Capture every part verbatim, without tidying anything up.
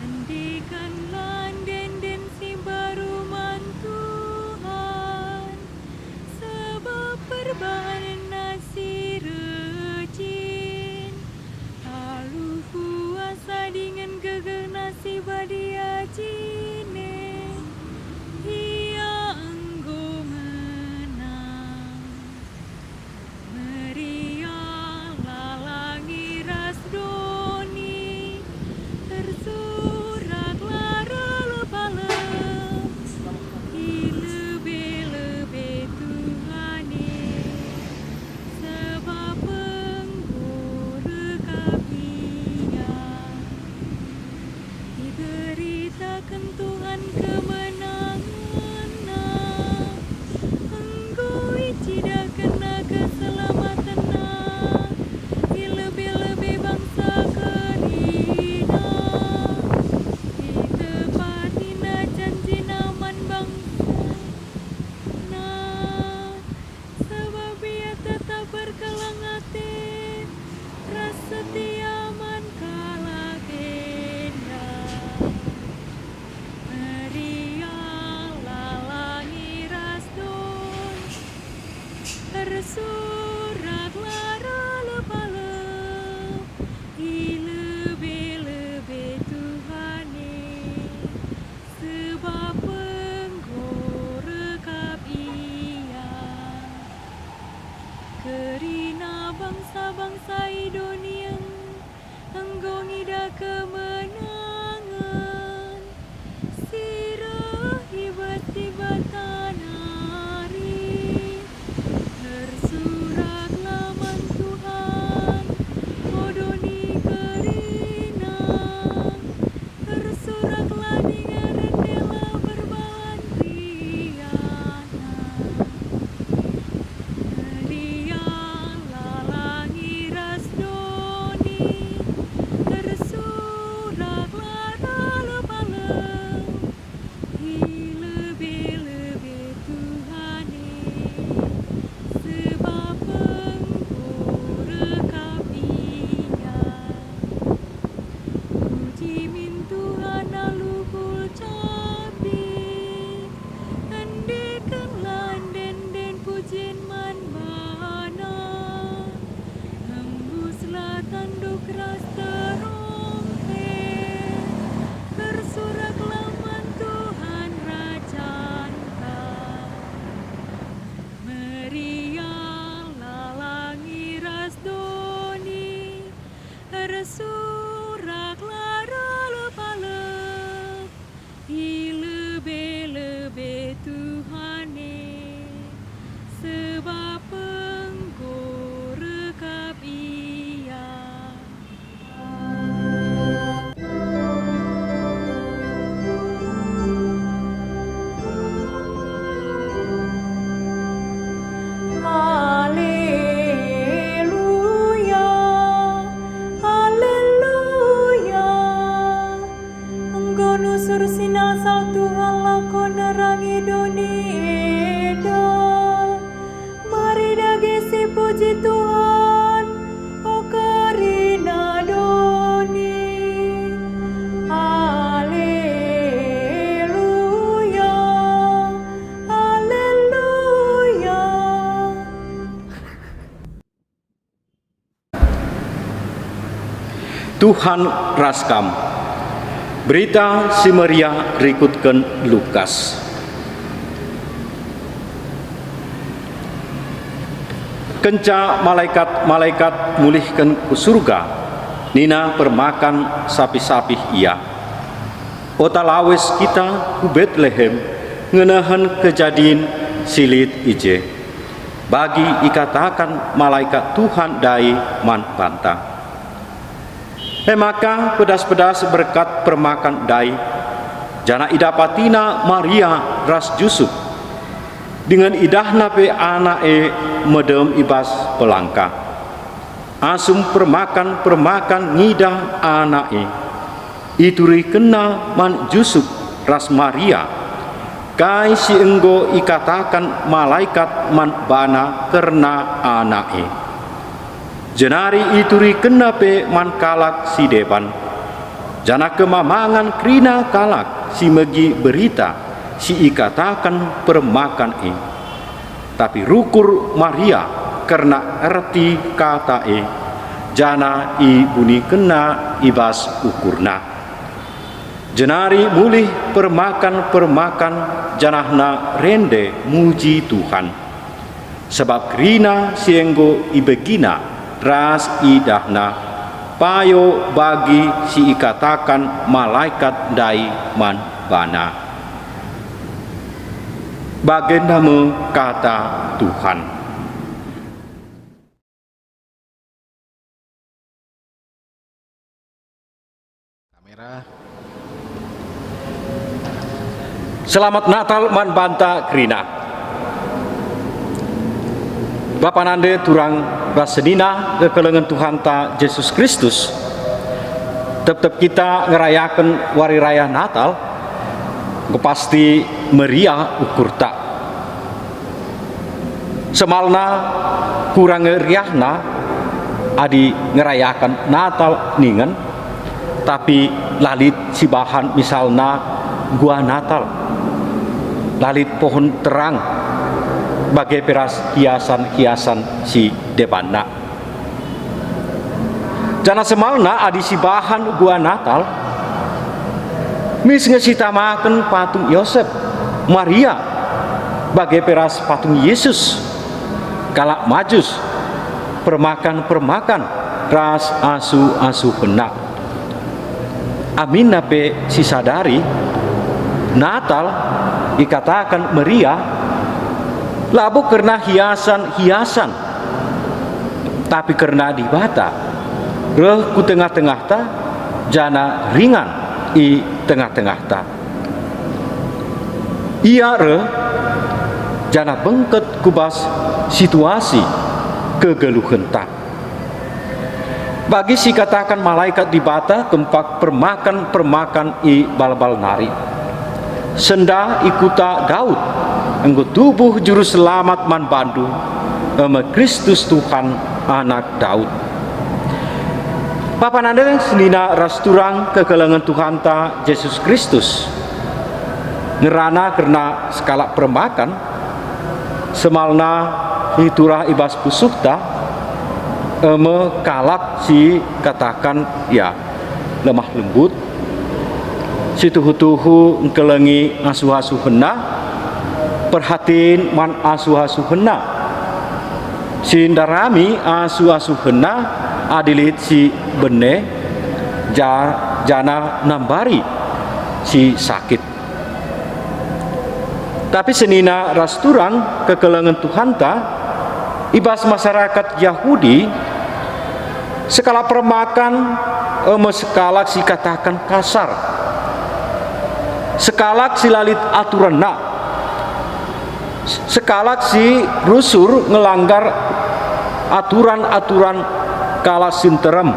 Endikanlah ende-enden si mbaru man Tuhan, sebab perbahanenNa si rejin, alu kuasa dingen gegehNa si badia jine, Ia enggo menang. Meriahlah langi ras doni, ersuraklah relep-alep i lebe-lebe Tuhan e, sebab enggo rekap Ia. Iberitaken Tuhan kemenangenNa, enggo icidahkenNa keselamatenNa i lebe-lebe bangsa keriNa. ItepatiNa janjiNa man bangsaNa. Sabap Ia tetap berkelang ate ras setia man kalak enda. Meriahlah langi ras doni, ersuraklah relep-alep i lebe-lebe Tuhan e, sebab enggo rekap Ia. Kerina bangsa-bangsa i doni eng-, enggo ngidah kemenangen si reh i bas Dibata nari. Ersuraklah man Tuhan, o doni kerina. Ersuraklah dingen rendelah perbahan riahna. Meriahlah langi ras doni, ersuraklah relep-alep i lebe-lebe Tuhan e, sebab enggo rekap Ia. Puji min Tuhan alu kulcapi, endekenlah ende-enden pujin man baNa. Embuslah tanduk ras terompet, ersuraklah man Tuhan Rajanta. Meriahlah langi ras doni, ersuraklah relep-alep i lebe-lebe Tuhan e, sebab enggo rekap Ia. Haleluya, haleluya. Enggo nusur si nasal Tuhan lako nerangi doni enda. Mari dage sipuji Tuhan, o kerina doni. Haleluya, haleluya. Tuhan ras kam. Berita Si Meriah rikutken Lukas. Kenca malaikat-malaikat mulihken ku surga, nina permakan sapih-sapih ia, "Ota lawes kita ku Betlehem ngenehen kejadin si lit i je, bagi ikataken malaikat Tuhan ndai man banta." E maka pedas-pedas berkat permakan ndai, janah idapatina Maria ras Jusup, dingen idahna pe anak e medem i bas pelangka. Asum permakan-permakan ngidah anak e, iturikenna man Jusup ras Maria kai si enggo ikataken malaikat man bana kerna anak e. Jenari iturikenna pe man kalak si deban, Janah kemamangen kerina kalak si megi berita si ikataken permakan e. Tapi rukur Maria kerna erti kata e, janah ibunikenna i bas ukurna. Jenari mulih permakan-permakan janahna rende muji Tuhan. Sabap kerina si enggo ibegina ras idahna payo bagi si ikatakan malaikat ndai man bana. Bagenda me kata Tuhan. Kamera. Selamat Natal man banta kerina. Bapa nande turang ras senina kekelengen Tuhanta Jesus Kristus. Tep-tep kita ngerayaken Wari Raya Natal, enggo pasti meriah ukurta. Semalna kurang nge riahna adi ngerayaken Natal ningen, tapi la lit sibahan misalna gua Natal, la lit pohon terang, bage pe ras hiasan-hiasan si debanna. Janah semalna adi sibahan gua Natal, mis nge sitamaken patung Yosep, Maria, bage pe ras patung Yesus, kalak Majus, permakan-permakan ras asu-asuhenna. Aminna pe sisadari, Natal ikataken meriah, labo kerna hiasan-hiasan, tapi kerna Dibata reh ku tengah-tengahta, janah ringan i tengah-tengahta. Ia reh janah bengket ku bas situasi kegeluhenta. Bagi si kataken malaikat Dibata kempak permakan-permakan i bal-bal nari. Sendah i kuta Daud, enggo tubuh Juru Selamat man bandu, e me Kristus Tuhan, Anak Daud. Bapa nande senina ras turang kekelengen Tuhanta Jesus Kristus. Ngerana kerna sekalak permakan, semalna si turah i bas pusuhta, e me kalak si kataken ia lemah lembut, si tuhu-tuhu engkelengi asuh-asuhenna, perhatin man asuh-asuhenna, si ndarami asuh-asuhenna adi lit si bene, ja-, janah nambari si sakit. Tapi senina ras turang kekelengen Tuhanta, i bas masyarakat Jahudi, sekalak permakan, e me sekalak si kataken kasar, sekalak si la lit aturenna, sekalak si rusur ngelanggar aturan-aturan kalak si nterem,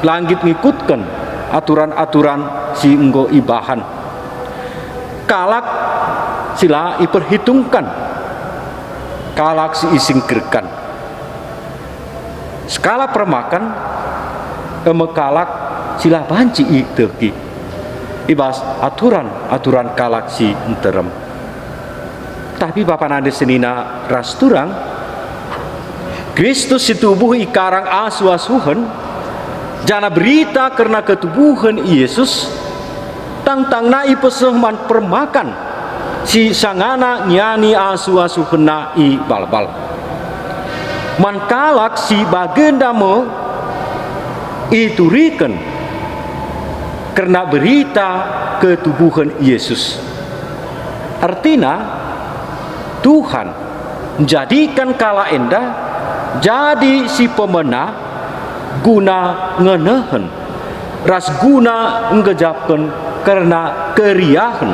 la nggit ngikutken aturan-aturan si enggo ibahan. Kalak si la iperhitungken, kalak si isingkirken. Sekalak permakan, e me kalak si la banci itehki i bas aturan-aturan kalak si nterem. Tapi bapa nande senina ras turang, Kristus si tubuh ikarang asuh-asuhen, janah berita kerna ketubuhen Yesus, tangtangna ipeseh man permakan si sangana ngiani asuh-asuhenna i bal-bal. Man kalak si bagenda me ituriken kerna berita ketubuhen Yesus. Ertina, Tuhan njadiken kalak enda jadi si pemena guna ngenehen ras guna nggejapken kerna keriahen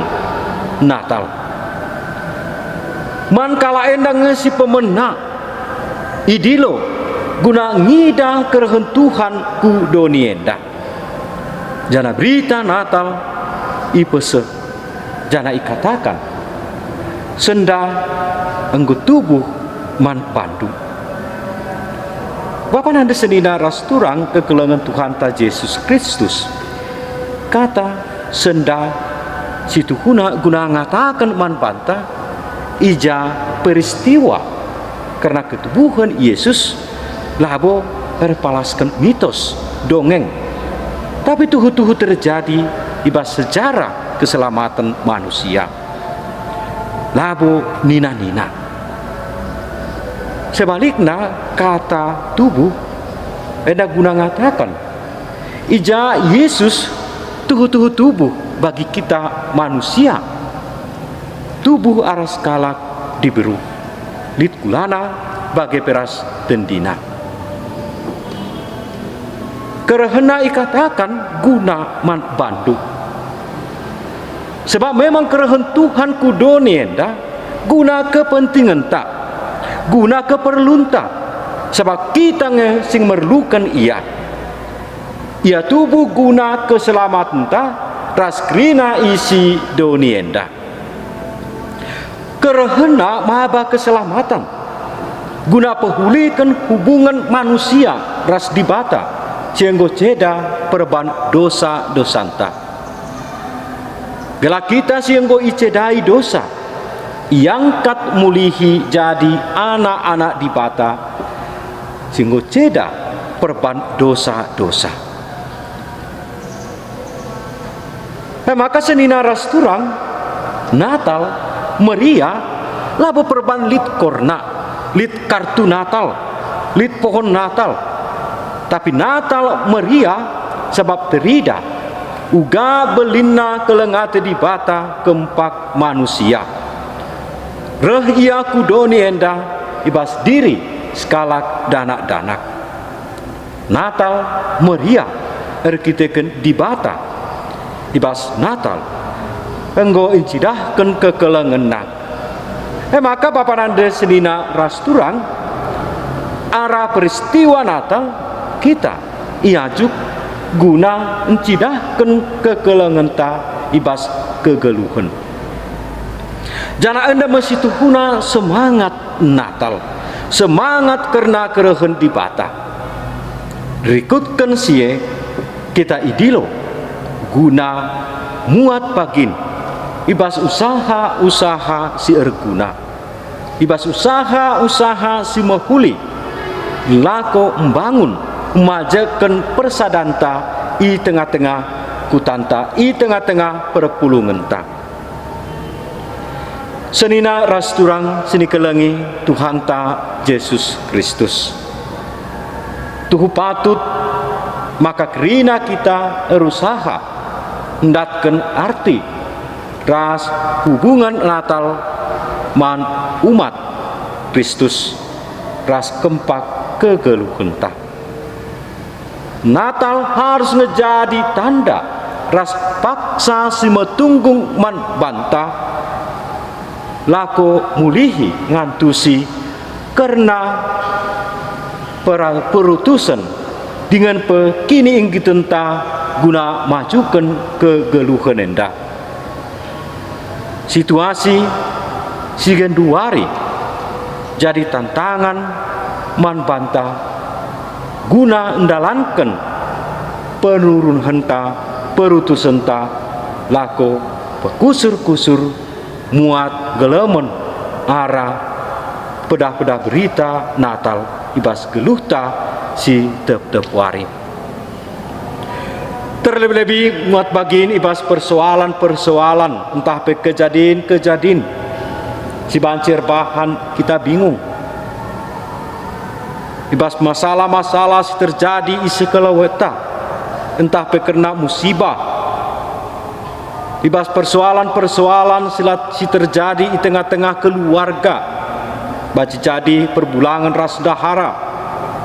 Natal. Man kalak enda nge si pemena idilo guna ngidah kerehen Tuhan ku doni enda. Janah berita Natal ipeseh janah ikataken, "Sendah enggo tubuh man bandu." Bapa nande senina ras turang kekelengen Tuhanta Jesus Kristus. Kata senda situhuna guna ngataken man banta, i ja peristiwa kerna ketubuhen Yesus labo erpalasken mitos, dongeng, tapi tuhu-tuhu terjadi i bas sejarah keselamaten manusia. Labo nina-nina. Sebalikna, kata tubuh enda guna ngataken, i ja Yesus tuhu-tuhu tubuh bagi kita manusia, tubuh arah sekalak diberu, lit kulana bage pe ras tendina. Kerehenna ikataken guna man bandu. Sebab memang kerehen Tuhan ku doni enda guna kepentingenta, guna keperlunta, sebab kita nge sing merluken Ia. Ia tubuh guna keselamatenta ras kerina isi doni enda. Kerehenna maba keselamaten, guna pehuliken hubungen manusia ras Dibata si enggo ceda perban dosa-dosanta. Gelah kita si enggo icedai dosa, iangkat mulihi jadi anak-anak Dibata si enggo ceda perban dosa-dosa. E maka senina ras turang, Natal meriah labo perban lit korna, lit kartu Natal, lit pohon Natal. Tapi Natal meriah sabap terida uga belinna keleng ate Dibata kempak manusia. Reh Ia ku doni enda i bas diri sekalak danak-danak. Natal meriah erkiteken Dibata i bas Natal enggo encidahken kekelengenNa. E maka bapa nande senina ras turang, arah peristiwa Natal kita iajuk guna encidahken kekelengenta i bas kegeluhen. Janah enda me situhuna semangat Natal, semangat kerna kerehen Dibata. Rikutken si e, kita idilo guna muat pagin i bas usaha-usaha si erguna, i bas usaha-usaha si mehuli, lako mbangun, majekken persadanta i tengah-tengah kutanta, i tengah-tengah perpulungenta. Senina ras turang si nikelengi Tuhanta Jesus Kristus. Tuhu patut maka kerina kita erusaha ndatken arti ras hubungen Natal man umat Kristus ras kempak kegeluhenta. Natal harus nge jadi tanda ras paksa si metunggung man banta, lako mulihi ngantusi kerna pera-, perutusen dingen pe kiniinggitenta guna majuken kegeluhen enda. Situasi si genduari jadi tantangan man banta guna ndalanken penurunenta, perutusenta lako pekusur-kusur muat gelemen arah pedah-pedah berita Natal i bas geluhta si tep-tep wari. Terlebe-lebe muat bagin i bas persoalan-persoalan ntah pe kejadin-kejadin si banci erbahan kita bingung. I bas masalah-masalah si terjadi i sekelewetta, ntah pe kerna musibah, i bas persoalan-persoalan si la, si terjadi i tengah-tengah keluarga, banci jadi perbulangen ras ndahara,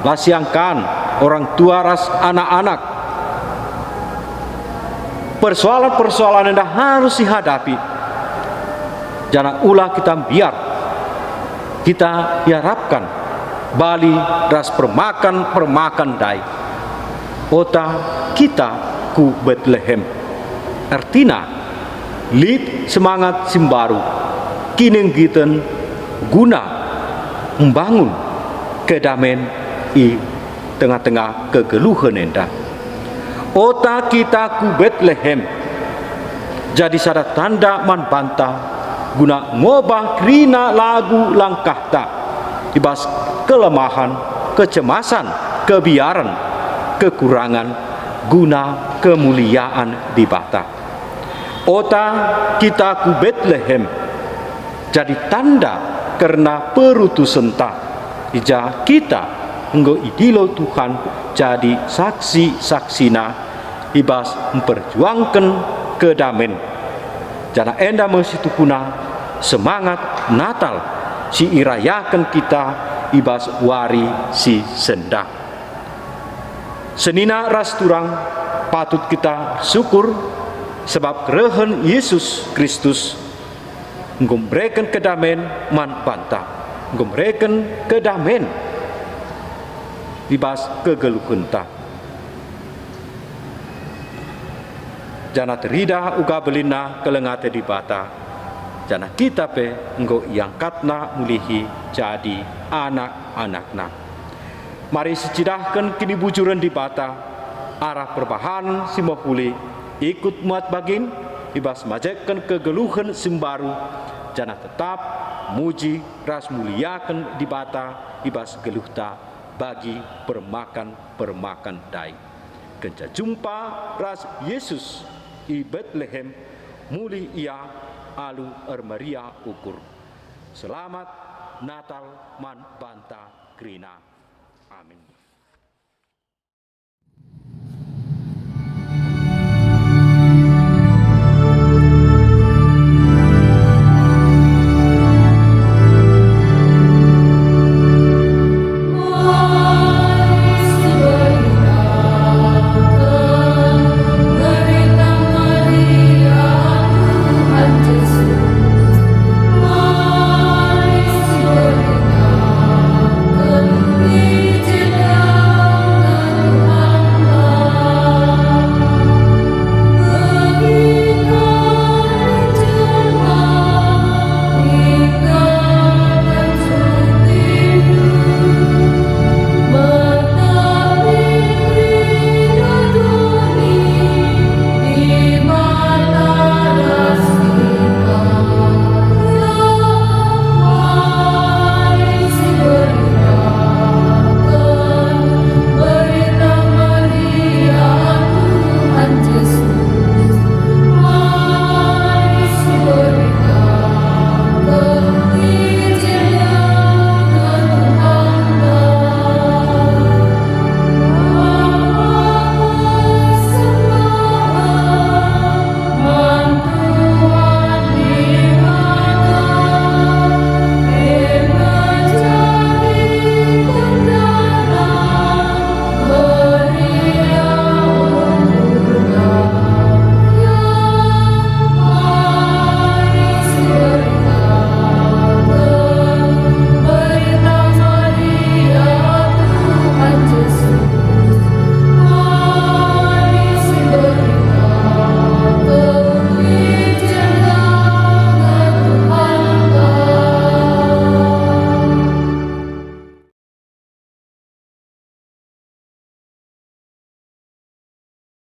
la siangkan orang tua ras anak-anak. Persoalan-persoalan enda harus sihadapi, janah ula kita mbiar. Kita iarapkan bali ras permakan-permakan ndai. Ota kita ku Betlehem. Ertina, lit semangat si mbaru, kinenggiten guna mbangun kedamen i tengah-tengah kegeluhen enda. Ota kita ku Betlehem, jadi sada tanda man banta, guna ngobah kerina lagu langkahta i bas kelemahen, kecemasan, kebiaren, kekurangen, guna kemuliaan Dibata. Ota kita ku Betlehem, jadi tanda kerna perutusenta, i ja kita enggo idilo Tuhan jadi saksi-saksiNa i bas mperjuangken kedamen. Janah enda me situhuna semangat Natal si irayaken kita i bas wari si sendah. Senina ras turang, patut kita ersyukur sebab kerehen Yesus Kristus enggo mereken kedamen man banta, enggo mereken kedamen i bas kegeluhenta. Janah teridah uga belinna keleng ate Dibata, janah kita pe enggo iangkatNa mulihi jadi anak-anakNa. Mari sicidahken kinibujuren Dibata arah perbahanen si mehuli, ikut muat bagin i bas majekken kegeluhen si mbaru, janah tetap muji ras muliaken Dibata i bas geluhta bagi permakan-permakan ndai. Kenca jumpa ras Yesus i Betlehem, mulih Ia alu ermeriah ukur. Selamat Natal man banta kerina. Amin.